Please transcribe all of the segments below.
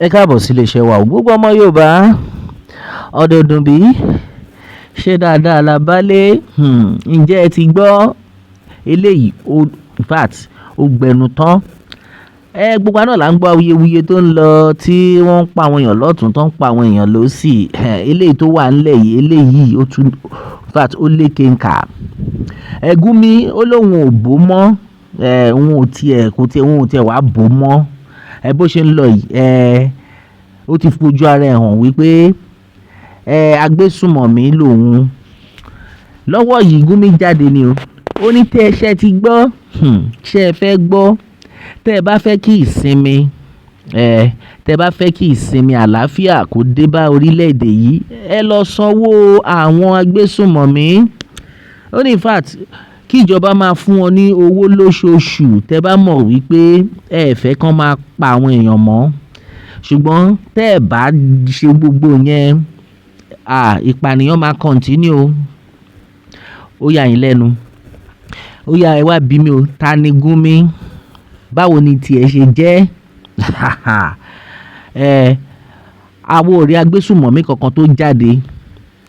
Ẹ káàbọ̀ sí iléeṣẹ́ wa. Gbogbo ọmọ Yorùbá, ọdọọdún bí ṣe dáadáa la bá lé. Ǹjẹ́ ẹ ti gbọ́ eléyìí? In fact, ó gbẹnu tán. Gbogbo wa náà là ń gbọ́ awuyewuye tó ń lọ, tí wọ́n ń pa àwọn èèyàn lọ́tùn, tó ń pa àwọn èèyàn lọ́sì. Eléyìí tó wà nílẹ̀ yìí, eléyìí ó tún, in fact, ó lékenkà. Gumi ó lóun ò bó mọ́, òun ò tiẹ̀, kò tiẹ̀, òun ò tiẹ̀ wá bó mọ́. Bó ṣe ń lọ yìí, ó ti fojú ara ẹ̀ hàn wípé agbésùmọ̀mí lòun. Lọ́wọ́ yìí, Gumi jáde ni o. Ó ní tẹ́ ẹ ṣé ti gbọ́, ṣé ẹ fẹ́ gbọ́? Tẹ́ ẹ bá fẹ́ kí ìsinmi, tẹ́ ẹ bá fẹ́ kí ìsinmi àlàáfíà kó dé bá orílẹ̀-èdè yìí, ẹ lọ sanwó àwọn agbésùmọ̀mí. Ó ní in fact, kí ìjọba máa fún wọn ní owó lóṣooṣù, tẹ́ ẹ bá mọ̀ wípé ẹ fẹ́ kí wọ́n máa pa àwọn èèyàn mọ́. Ṣùgbọ́n tẹ́ ẹ bá ṣe gbogbo yẹn, ìpànìyàn máa continue o. Ó yà yín lẹ́nu. Ó yá, ẹ wá bí mi o, ta ni Gumi? Báwo ni tí ẹ ṣe jẹ́? Àwa ò rí agbésùmọ̀mí kankan tó jáde.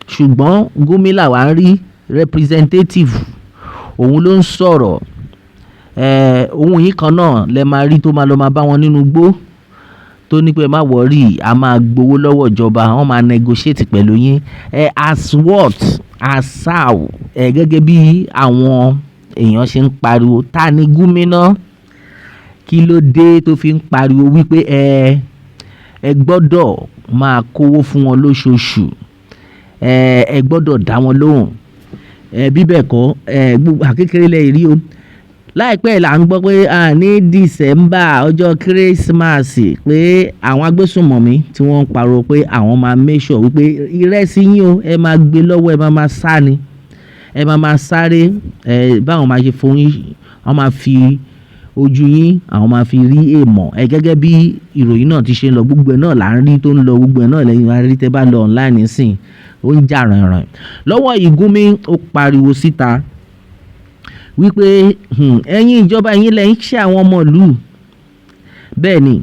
Ṣùgbọ́n Gumi là wá ń rí representative. Òun ló ń sọ̀rọ̀. Òun yìí kan náà lẹ máa rí tó máa lọ máa bá wọn nínú igbó, tó ní pé ẹ má worry, a máa gbowó lọ́wọ́ ìjọba, wọ́n máa negotiate pẹ̀lú yín. As what? As how? Gẹ́gẹ́ bí àwọn èèyàn ṣe ń pariwo, ta ni Gumi náà? Kí ló dé tó fi ń pariwo wípé ẹ gbọ́dọ̀ máa kówó fún wọn lóṣooṣù? Ẹ gbọ́dọ̀ dá wọn lóhùn. Bí bẹ́ẹ̀ kọ́, gbogbo àkékeré lẹ rí o. Láìpẹ́ là ń gbọ́ pé ní December, ọjọ́ Christmas, pé àwọn agbésùnmọ̀mí tí wọ́n ń pariwo pé àwọn máa make sure wípé ìrẹsì yín o, ẹ máa gbé lọ́wọ́, ẹ máa máa sá ni. Ẹ máa máa sáré, báwọn máa ṣe fún yín, wọ́n máa fi ojú yín, àwọn máa fi rí èèmọ̀. Gẹ́gẹ́ bí ìròyìn náà ti ṣe ń lọ, gbogbo ẹ̀ náà là ń rí tó ń lọ, gbogbo ẹ̀ náà lẹ́yìn máa rí tẹ́ bá lọ online nísìnyí, ó ń jà ràìnràìn. Lọ́wọ́ yìí, Gumi ó pariwo síta wípé ẹ̀yin ìjọba, ẹ̀yin lẹ ń ṣe àwọn ọmọ ìlú. Bẹ́ẹ̀ ni,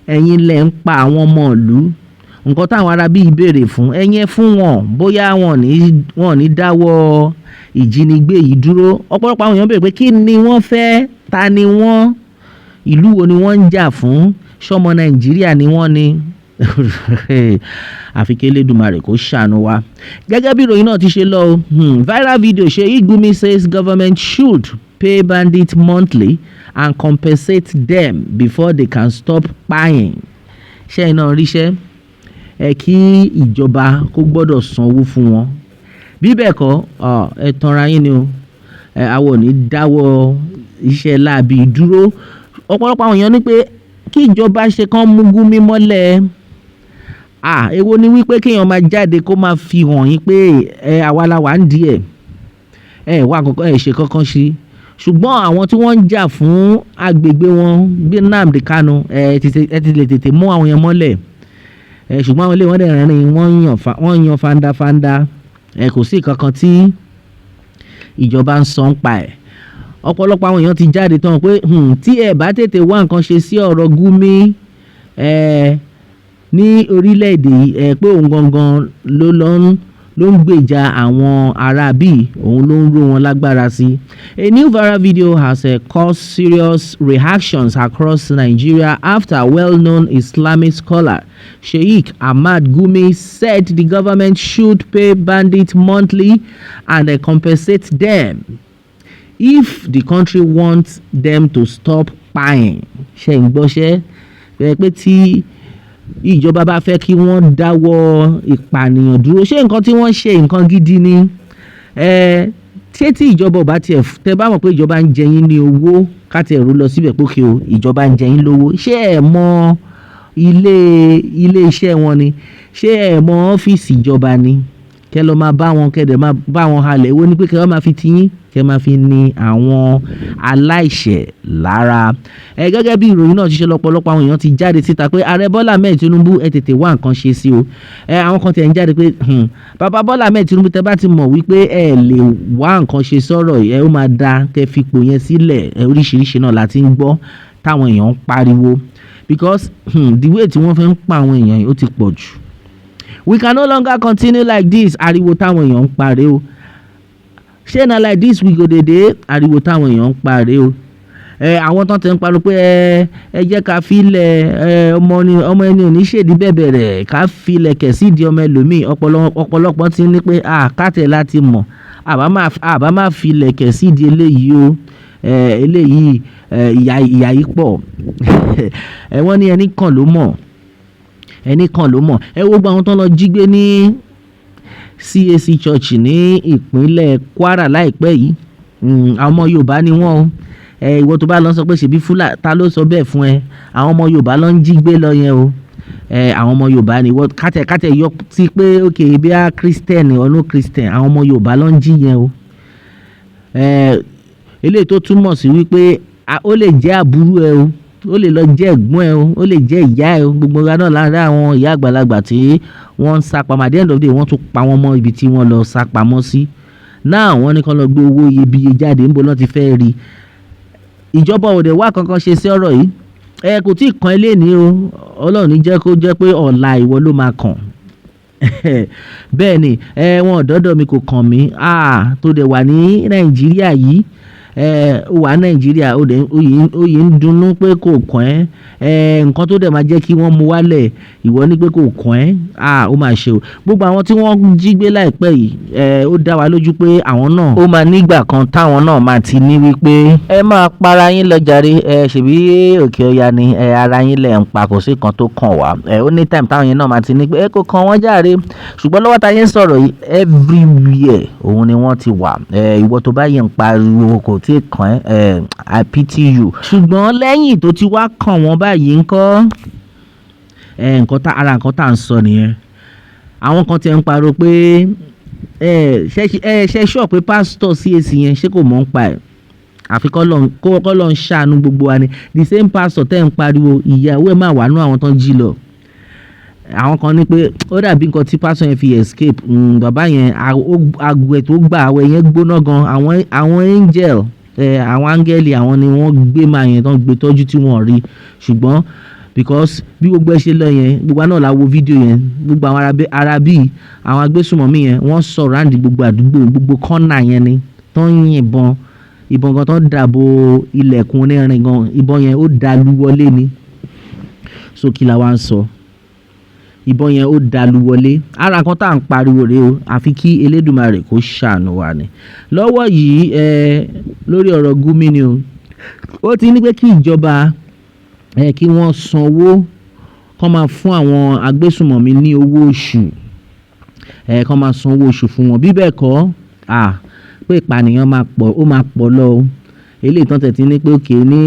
ẹ̀yin lẹ ń pa àwọn ọmọ ìlú. Nǹkan táwọn ará bí béèrè fún, ẹ̀yin ẹ fún wọn, bóyá wọ́n ò ní dáwọ́ ìjínigbé yìí dúró. Ọ̀pọ̀lọpọ̀ àwọn èèyàn béèrè pé kí ni wọ́n fẹ́, ta ni wọ́n, ìlú wo ni wọ́n ń jà fún, ṣọ́mọ Nàìjíríà ni wọ́n ni? Àfi kí Elédùmarè kó ṣàánú wa. Gẹ́gẹ́ bí ìròyìn náà ti ṣe lọ, viral video Sheikh Gumi says government should pay bandits monthly and compensate them before they can stop buying. Ṣé iná ríṣẹ́? Ẹ kí ìjọba kó gbọ́dọ̀ sanwó fún wọn. Bí bẹ́ẹ̀ kọ́, ẹ tanra yín ni o. Àwọn ò ní dáwọ́ iṣẹ́ láabi dúró. Ọ̀pọ̀lọpọ̀ àwọn èèyàn ní pé kí ìjọba ṣe kán mú Gumi mọ́lẹ̀. Èwo ni wípé kí èèyàn máa jáde kó máa fi hàn yín pé àwa la wà ń di ẹ̀. Ẹ wá kankan, ẹ ṣe kankan ṣe. Ṣùgbọ́n àwọn tí wọ́n ń jà fún agbègbè wọn bí Nnamdi Kanu, ẹ ti lè tètè mú àwọn yẹn mọ́lẹ̀. Ṣùgbọ́n àwọn eléyìí wọ́n dẹ̀ rìn, wọ́n yan fandafanda. Kò sí nǹkan kan tí ìjọba ń sọ ń pa ẹ̀. Ọ̀pọ̀lọpọ̀ àwọn èèyàn ti jáde tán pé tí ẹ bá tètè wá nǹkan ṣe sí ọ̀rọ̀ Gumi ní orílẹ̀-èdè yìí, pé òun gangan ló ń gbèjà àwọn ará bí, òun ló ń ró wọn lágbára sí. A new viral video has caused serious reactions across Nigeria after well-known Islamic scholar Sheikh Ahmad Gumi said the government should pay bandits monthly and compensate them if the country wants them to stop buying. Ṣé ń gbọ́ṣẹ́? Pé tí ìjọba bá fẹ́ kí wọ́n dáwọ́ ìpànìyàn dúró, ṣé nǹkan tí wọ́n ṣe nǹkan gidi ni? Ṣé tí ìjọba ò bá tiẹ̀, tẹ́ bá mọ̀ pé ìjọba ń jẹ yín ní owó, ká tiẹ̀ rò lọ síbẹ̀ pé okay o, ìjọba ń jẹ yín lówó, ṣé ẹ mọ ilé iṣẹ́ wọn ni? Ṣé ẹ mọ ọ́fíìsì ìjọba ni? Kẹ́ lọ máa bá wọn, kẹ́ dẹ̀ máa bá wọn halẹ̀. Èwo ni pé kí wọ́n máa fi tiyín, kẹ́ máa fi ní àwọn aláìṣẹ̀ lára? Gẹ́gẹ́ bí ìròyìn náà ti ṣe lọ́pọ̀lọpọ̀, àwọn èèyàn ti jáde síta pé Ààrẹ Bọ́lá Ahmed Tinubu, ẹ tètè wá nǹkan ṣe sí o. Àwọn kan tí ẹ̀ ń jáde pé bàbá Bọ́lá Ahmed Tinubu, tẹ́ bá ti mọ̀ wípé ẹ lè wá nǹkan ṣe sọ́rọ̀ yìí, ẹ ó máa da kẹ́ fipò yẹn sílẹ̀. Oríṣiríṣi náà la ti ń gbọ́ táwọn èèyàn ń pariwo. Because the way tí wọ́n fi ń pa àwọn èèyàn yìí, ó ti pọ̀ jù. "We can no longer continue like this." Ariwo táwọn èèyàn ń pa rèé o. "Ṣé na like this we go dey dey?" Ariwo táwọn èèyàn ń pa rèé o. Ẹ àwọn tó ti ń pariwo pé ẹ jẹ́ ká filẹ̀ ẹ, ọmọ ni ọmọ ẹni ò ní ṣèdí bẹ̀bẹ̀ rẹ̀, ká filẹ̀ kẹ̀ sídìí ọmọ ẹlòmíì. Ọ̀pọ̀lọpọ̀ ti ní pé à kátẹ̀ láti mọ̀, àbá má filẹ̀ kẹ̀ sídìí eléyìí o. Ẹ eléyìí, ẹ ìyà yìí pọ̀. Ẹ wọ́n ní ẹni kan ló mọ̀, ẹni kan ló mọ̀. Ẹ wo gbogbo àwọn tó ń lọ jí gbé ní CAC Church ní ìpínlẹ̀ Kwara láìpẹ́ yìí. Àwọn ọmọ Yorùbá ni wọ́n o. Ẹ ìwọ tó bá lọ sọ pé ṣèbí Fúlà, ta ló sọ bẹ́ẹ̀ fún ẹ? Àwọn ọmọ Yorùbá ló ń jí gbé lọ yẹn o. Ẹ àwọn ọmọ Yorùbá ni wọ́n. Kátẹ̀ yọ sí pé okay, bí a Christian or no Christian, àwọn ọmọ Yorùbá ló ń jí yẹn o. Ẹ eléyìí tó túmọ̀ sí wípé ó lè jẹ́ àbúrò ẹ o, ó lè lọ jẹ́ ẹ̀gbọ́n ẹ o, ó lè jẹ́ ìyá ẹ o. Gbogbo wa náà lára àwọn ìyá àgbàlagbà tí wọ́n ń sá pamọ́. At the end of the day, wọ́n tún pa wọ́n mọ́ ibi tí wọ́n lọ sá pamọ́ sí. Now wọ́n ní kí wọ́n lọ gbé owó iyebíye jáde. Níbo lọ́n ti fẹ́ rí? Ìjọba ò dẹ̀ wá kankan ṣe sí ọ̀rọ̀ yìí. Ẹ kò tí ì kan ilé ní o. Ọlọ́run ní jẹ́ kó jẹ́ pé ọ̀la ìwọ ló máa kàn. Bẹ́ẹ̀ ni ẹ wọn ọ̀dọ́dọ̀ mi kò kàn mí. Ah, tó dẹ̀ wà ní Nàìjíríà yìí, ẹ ó wà Nàìjíríà, ó dẹ̀ ó yìí ń dunnú pé kò kàn ẹ́. Ẹ nǹkan tó dẹ̀ máa jẹ́ kí wọ́n mú wálẹ̀, ìwọ ní pé kò kàn ẹ́. Ah, ó máa ṣe o. Gbogbo àwọn tí wọ́n jí gbé láìpẹ́ yìí, ẹ ó dá wa lójú pé àwọn náà, ó máa nígbà kan táwọn náà máa ti ní wípé ẹ máa para yín lọ jàre. Ẹ ṣèbí òkè ọya ni ẹ, ara yín lẹ̀ ń pa, kò sí kan tó kàn wá. Ẹ ó ní time táwọn yẹn náà máa ti ní pé ẹ kò kàn wọ́n jàre. Ṣùgbọ́n lọ́wọ́ táyé ń sọ̀rọ̀ yìí, everywhere òun ni wọ́n ti wà. Ẹ ìwọ tó bá yẹn ń pariwo kò tí ì kàn ẹ́, ẹ I pity you. Ṣùgbọ́n lẹ́yìn tó ti wá kàn wọ́n báyìí ńkọ́? Ẹ nǹkan tá ara nǹkan tá à ń sọ nìyẹn. Àwọn kan ti ń pariwo pé ẹ ṣe sọ pé pásítọ̀ CAC yẹn, ṣé kò mọ̀ ń pa ẹ̀? Àfi kọ́lọ́un ṣàánú gbogbo wa ni. The same pastor tẹ́ ń pariwo, ìyàwó ẹ̀ máa wà nú àwọn tó ń jí lọ. Àwọn kan ní pé ó dàbí nǹkan tí pásítọ̀ yẹn fi escape. Bàbá yẹn, àwẹ̀ tó gbà, àwẹ̀ yẹn gbóná gan. Àwọn angel, àwọn áńgẹ́lì, àwọn ni wọ́n gbé máa yẹn tán gbé tọ́jú tí wọ́n rí. Ṣùgbọ́n because bí gbogbo ẹ ṣe lọ yẹn, gbogbo wa náà la wo fídíò yẹn. Gbogbo àwọn arábí, àwọn agbésùmọ̀mí yẹn, wọ́n surround gbogbo àdúgbò, gbogbo corner yẹn ni tó ń yìnbọn. Ìbọn kan tó ń dàbò ilẹ̀kùn onírin gan, ìbọn yẹn ó dalu wọlé ni. So kí la wá ń sọ? Ìbọn yẹn ó dalu wọlé. Ara nǹkan tá à ń pariwo rèé o. Àfi kí Elédùmarè kó ṣàánú wa ni. Lọ́wọ́ yìí, ẹ lórí ọ̀rọ̀ Gumi ni o, ó ti ní pé kí ìjọba ẹ kí wọ́n sanwó, kó máa fún àwọn agbésùmọ̀mí ní owó oṣù, ẹ kó máa san owó oṣù fún wọn. Bí bẹ́ẹ̀ kọ́, à pé ìpànìyàn máa pọ̀, ó máa pọ̀ lọ o. Eléyìí tán tẹ̀ tí ní pé okay, ní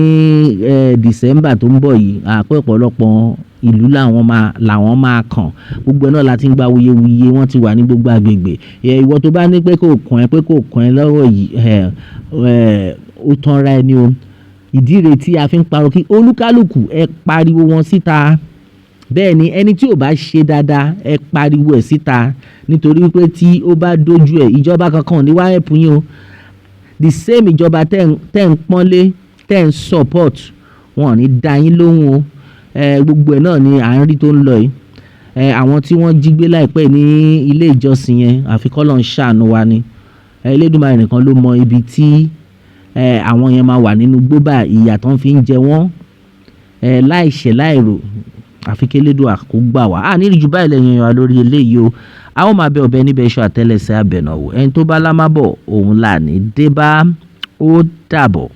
December tó ń bọ̀ yìí, à pé ọ̀pọ̀lọpọ̀ ìlú làwọn máa kàn. Gbogbo ẹ náà la ti ń gba wuyewuye, wọ́n ti wà ní gbogbo agbègbè. Ẹ ìwọ tó bá ní pé kò kàn ẹ́, pé kò kàn ẹ́ lọ́wọ́ yìí, ẹ ẹ ó tanra ẹni o. Ìdí rèé tí a fi ń pariwo kí olúkálùkù ẹ pariwo wọn síta. Bẹ́ẹ̀ ni, ẹni tí ò bá ṣe dáadáa, ẹ pariwo ẹ̀ síta, nítorí pé tí ó bá dojú ẹ̀, ìjọba kankan ò ní wá help yín o. The same ìjọba tẹ́ ń pọ́nlé, tẹ́ ń support, wọn ò ní dá yín lóhùn o. Ẹ gbogbo ẹ̀ náà ni à ń rí tó ń lọ yìí. Ẹ àwọn tí wọ́n jí gbé láìpẹ́ ní ilé ìjọsìn yẹn, àfi kọ́lọ́un ṣàánú wa ni. Ẹ Elédùmarè nìkan ló mọ ibi tí ẹ àwọn yẹn máa wà nínú igbó báyìí, ìyà tó ń fi ń jẹ wọ́n ẹ láìṣẹ̀ láìrò. Àfi kí Elédùà kó gbà wá. A ní rí ju báyìí lẹ́yìn wa lórí eléyìí o. A ó máa bẹ ọ̀bẹ níbẹ̀ iṣu àtẹ́lẹsẹ̀ abẹ̀nàwò. Ẹni tó bá lámábọ̀, òun là ní dé bá. Ó dàbọ̀.